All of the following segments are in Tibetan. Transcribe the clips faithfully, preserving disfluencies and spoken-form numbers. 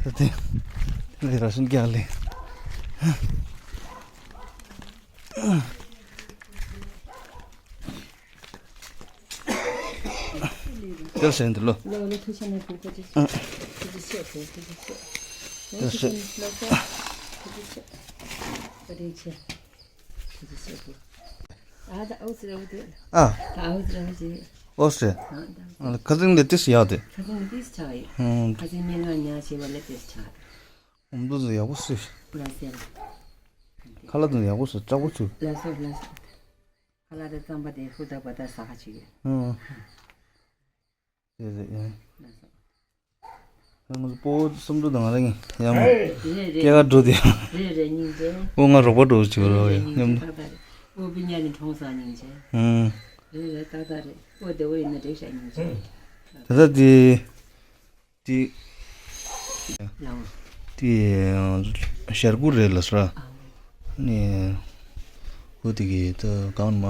ད་དེ་ལས་ར་ཤན་རྒྱག་ལས། ཡོད་ཟེར་འདི་ལོ། ལོ་ལོ་ཐུགས་རྗེ་ཆེ་གནང་ཐུགས་རྗེ་ཆེ། ཨ། ཐུགས་རྗེ་ཆེ་ཐུགས་རྗེ་ཆེ། ཡོད་ཟེར། ཐུགས་རྗེ་ཆེ། བཀའ་དྲིན་ཆེ། ཐུགས་རྗེ་ཆེ། ཨ་ད་ཨོ་སི་ར་ཨོ་དེ། ཨ། ད་ཨོ་སི་ར་ཨོ་སི། ཨོ་སི། ཨ་ད། ཁ་སང་ལས་ཏིས་ཡག་དེ། ཁ་སང་ལས་ཏིས་ཆག་ཡོད། ཧུམ། ཁ་སང་སྙན་ངག་ཉག་བྱས་པ་ལས་ཏིས་ཆག་ཡོད། ཨོམ་དུ་ཡག་པོ་སི། ལ་སེ་ལ། ཁ་ལག་དུ་ཡག་པོ་སི་ལྕགས་པོ་ཆུ། ལ་སོ་ལ་སོ། ཁ་ལག་དེ་རྩམ་པ་དེ་ཧུ་ད་པ་ད་ཟ་ཁ་ཆུ་ཡོད། ཧུམ། དེ་རེད་ཡང་། ལ་སོ། ང་ཚོ་སྤོ་བོ་སུམ་ཅུ་དང་རེ་ཡང་། རེད་རེད། སྐྱེ་རྒ་འགྲོ་དེ། རེད་རེད་སྙིང་རྗེ། ཨོ་ང་རོགས་པ་འགྲོ་བྱེད་པ་རོགས་ཡང་མཉམ་དུ། ཨོ་བི་ཉ་ནི་གྲོངས་སོང་སྙིང་རྗེ། ཧུམ། རེད་རེད་ཏག་ཏག་རེད། ཨོ་བདེ་བོ་ཡིན་ན་འགྲིག་ཤག་སྙིང་རྗེ། ད་ལྟ་དེ། དེ། ལའོ། དེ། ཞར་སྐུ་རེད་ལ་སོ་ར། ཨ། ནས། ཁོ་དེ་གི་ད་གང་མ་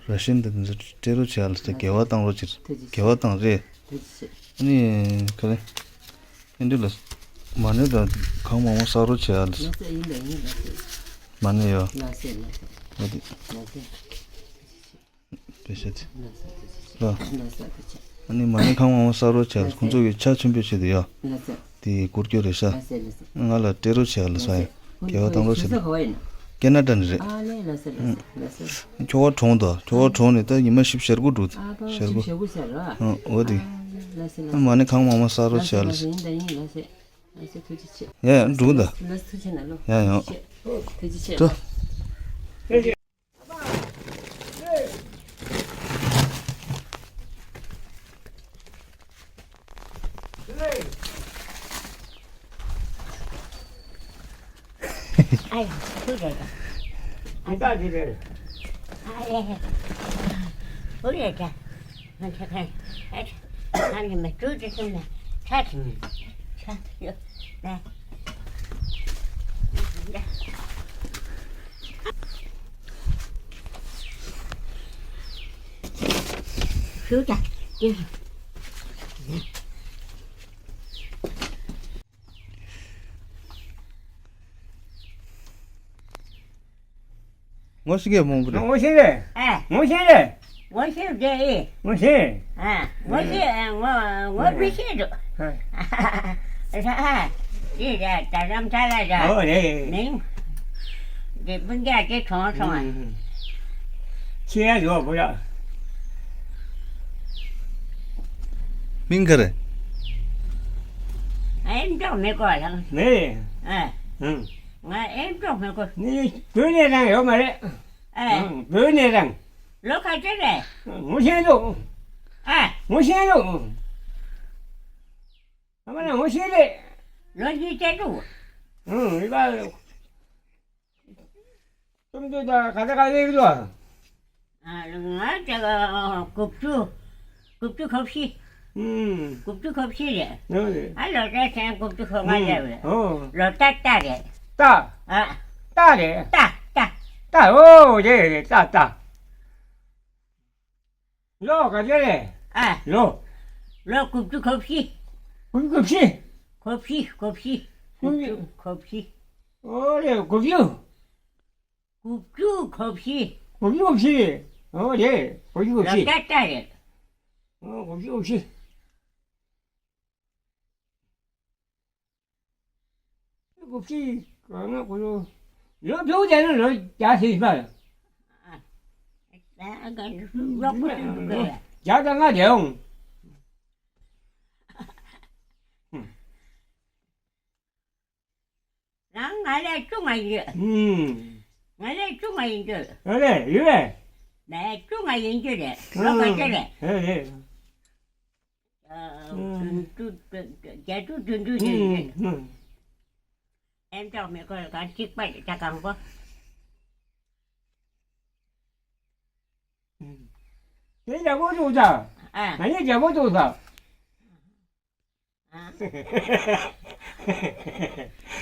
ར་ཤན་དེ་ཚོ་སྤྲད་རོགས་བྱས་ལ་སོ། དགེ་བ་བཏང་རོགས་བྱེད། དེ་ཅི་དགེ་བ་བཏང་རེད། དེ་ཅི་ནས་ག་རེ། ཨེ་འདྲ་ལ། མ་ཎི་དང་གང་མང་མང་བསགས་རོགས་བྱས་ལ་སོ། ལ་སོ་ཡིན་ད་ཡིན་ལ་སོ། མ་ཎི་ཡོད། ལ་སོ་ལ་སོ། ཨ་དེ། ལ་སོ། དེ་བཤད་དེ། ལ། ཨ་ནི་མ་ཎི་གང་མང་མང་བསགས་རོགས་བྱས། ཁོང་ཚོ་གི་ཕྱག་ཆེན་པོ་བྱེད་དེ་ཡ། དེ་སྐོར་སྐྱོད་རེད་ཤག་ང་ལ་སྤྲད་རོགས་བྱས་ལ་སོ་ཡ། དགེ་བ་བཏང་རོགས་བྱེད་དེ། ཁེ་ན་ཌ་ནས་རེད། ཁྱོ་ག་གྲོངས་དོ། ཁྱོ་ག་གྲོངས་ནས་ད་ཉི་མ་བཞི་བཅུ་ཞེ་དགུ་འགྲོ་དེ། ཞེ་དགུ། འོ་དེ། མ་ཎི་གང་མང་མང་བསགས་རོགས་བྱས་ལ་སོ། ཡ་ཡ་འགྲོ་གི་ད། ཡ་ཡ། ཐུགས་རྗེ་ཆེ། ཨ་ཡ། ཐུགས་རེ་ད། ཨ་ཡ། ཨ་ཡ། ཨུ་རེ་ད། ང་ཆ་ཁ། ཨ་ཆ། ང་ནི་མ་ཐུགས་རྗེ་ཆེ་ན། ཆ་ཆེ་ནི། ཆ་ཡོད་ན། ཞུ་ད། ཅི། ངོ་ཤེས་མང་པོ་རེད། ངོ་ཤེས་རེད། ཨ། ངོ་ཤེས་རེད། ངོ་ཤེས་རེད། ངོ་ཤེས། ཨ། ངོ་ཤེས། ཨ། ངོ་ངོ་མི་ཤེས་འདུག་ཨ། ཨ། ཅི་རེད། ད་རམ་ཚ་ལ་ར། ཨོ་རེད། མིང་། འདི་སྤུན་ཀྱག་ཅིག་གྲོངས་སོང་ཨ། ཨུམ། ཁྱེད་ཡ་ཡོད་པོ་ཡ། མིང་ག་རེ། ཨེམ་ཅོག་མི་གོ་ལང་། མེད། ཨ། ཨུམ། ང་ཨེམ་ཅོག་མི་གོ། ནི་བོད་ནས་རང་ཡོད་མ་རེད། ཨ། ཨུམ། བོད་ནས་རང་། ལོ་ག་ཚོད་རེད། ངོ་ཤེས་འདུག་ཨ། ངོ་ཤེས་འདུག་ཨ་མ་ན་ངོ་ཤེས་རེད། ལོ་གཉིས་བཅད་འདུག་ཨུམ། ཡིན་པ། ཙམ་དུ་ད་ག་ད་ག་ལེགས་འདུག་ཨ། ང་དེ་ག་དགུ་བཅུ། དགུ་བཅུ་གོ་བཞི། ཨུམ། དགུ་བཅུ་གོ་བཞི་རེད། ཡོད་རེད། ཨ་ལོ་ཙཱ་ཚན་དགུ་བཅུ་གོ་ལྔ་རེད། ཨུམ། ཨོ། ལོ་ཏ་ཏ་རེད། ཏ། ཨ། ཏ་རེད། ཏ་ཏ། ཏ། ཨོ་རེད་རེད། ཏ་ཏ། ལོ་ག་ཚོད་རེད། ཨ། ལོ། ལོ་དགུ་བཅུ་གོ་བཞི། དགུ་བཅུ་གོ་བཞི། གོ་བཞི་གོ་བཞི། དགུ་བཅུ་གོ་བཞི། ཨོ་རེད། དགུ་བཅུ། དགུ་བཅུ་གོ་བཞི། དགུ་བཅུ་གོ་བཞི། ཨོ་རེད། དགུ་བཅུ་གོ་བཞི། ལོ་ཏ་ཏ་རེད། ཨོ་དགུ་བཅུ་གོ་བཞི། དགུ་བཅུ་གོ་ལྔ་གོ་ལོ། ལོ་བཅུ་དེ་ནི་ལོ་བརྒྱ་ཞིག་ཡིན་པ། ལོ་བརྒྱ་དང་ལྔ་དེ་འོང་། རང་ང་ལས་ཆུང་ང་ཡིན། ཨུམ། ང་ལས་ཆུང་ང་ཡིན་རྒྱུ། ཨ་ལས་ཡོད་རེད། ང་ལས་ཆུང་ང་ཡིན་རྒྱུ་རེད། ལོ་ག་ཚོད་རེད། ཨ་རེད། ཨ། ཨུམ། བདུན་ཅུ་བརྒྱད་ཅུ་བདུན་ཅུ་ཡིན་རྒྱུ། ཨུམ། ཨེམ་ཅོག་མི་དགོས་གང་གཅིག་པ་རེད་ད་གང་པོ། ཨུམ། དེ་ཡག་པོ་འདུག་ད། ཨ། ང་ཡི་ཡག་པོ་འདུག་ད། ཨ།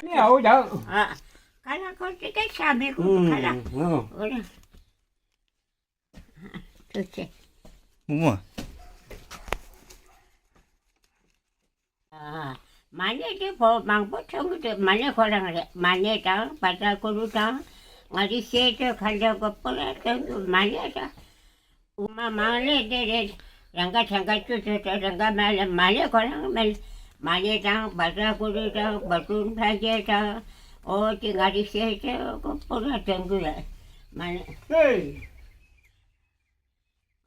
ནི་ཨའོ་ད། ཨ། ཁ་ལག་ཁོ་ཅི་ག་ཤ་མི་ཁུ་ཁ་ལག་ཨུམ། ཨོ་ར། ཐུགས་རྗེ་ཆེ། མོ་མོ། ཨ། མ་ཎི་དེ་བོད་མང་པོ་ཐོན་གི་འདུག་མ་ཎི་ཁོ་རང་རེད། མ་ཎི་དང་བཛྲ་གུ་རུ་དང་། ང་ཚོའི་ཤེས་བྱ་ཁ་འདོན་གི་པུ་ར་ཐོན་གི། མ་ཎི་དང་། དབུ་མ་མ་ཎི་དེ་རེད། རང་ག་ཆང་ག་བཅུ་ཚོད་དང་རང་ག་མ་ལ་མ་ཎི་ཁོ་རང་མ་ལ། མ་ཎི་དང་བཛྲ་གུ་རུ་དང་བ་དུར་ཕ་རྒྱལ་དང་། ཨོ་དེ་ང་ཚོའི་ཤེས་བྱ་གི་པུ་ར་ཐོན་གི་རེད། མ་ཎི།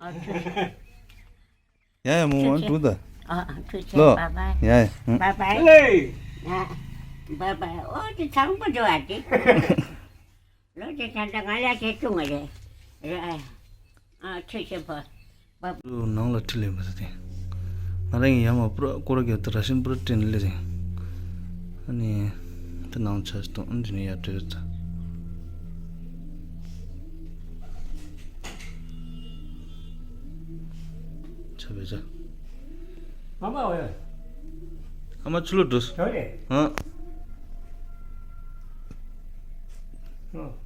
ཨ་ཐུགས་རྗེ་ཆེ། ཡ་ཡ་མོ་མོ་ཐུགས་རྗེ་ཆེ། འགྲོ་ད། ཨ་ཨ་ཐུགས་རྗེ་ཆེ། ལོ། བཱའི་བཱའི། ཡ་ཡ། ཧུམ། བཱའི་བཱའི། ཨ་བཱའི་བཱའི། ཨོ་དེ་ཚང་པོ་འགྲོ་བ་དེ། ལོ་དེ་ཚང་ད་ང་ལ་དེ་བཏུང་བ་རེད། རེད་ཨ། ཨ་ཐུགས་རྗེ་ཆེ་བོ། བཱའི་བཱའི། ནང་ལ་ཁྲིད་ལས་མི་ཟེར་ཏེ། ང་རང་གི་ཡ་མ་པུ་ར་སྐོར་ར་རྒྱབ་ཏུ་ར་ཤིན་པུ་ར་ཏྲེན་ལེ་ཟིན། ཨ་ནི། དེ་ནང་ཆ་ཞིག་དང་འདི་ནས་ཡར་བྲོས་ཚ། ཆ་བེ་ཆ། ཨ་མ་འོ་ཡ། ཨ་མ་ཆུ་ལོ་འགྲོ། ཆོག་རེད། ཨ། ཨ།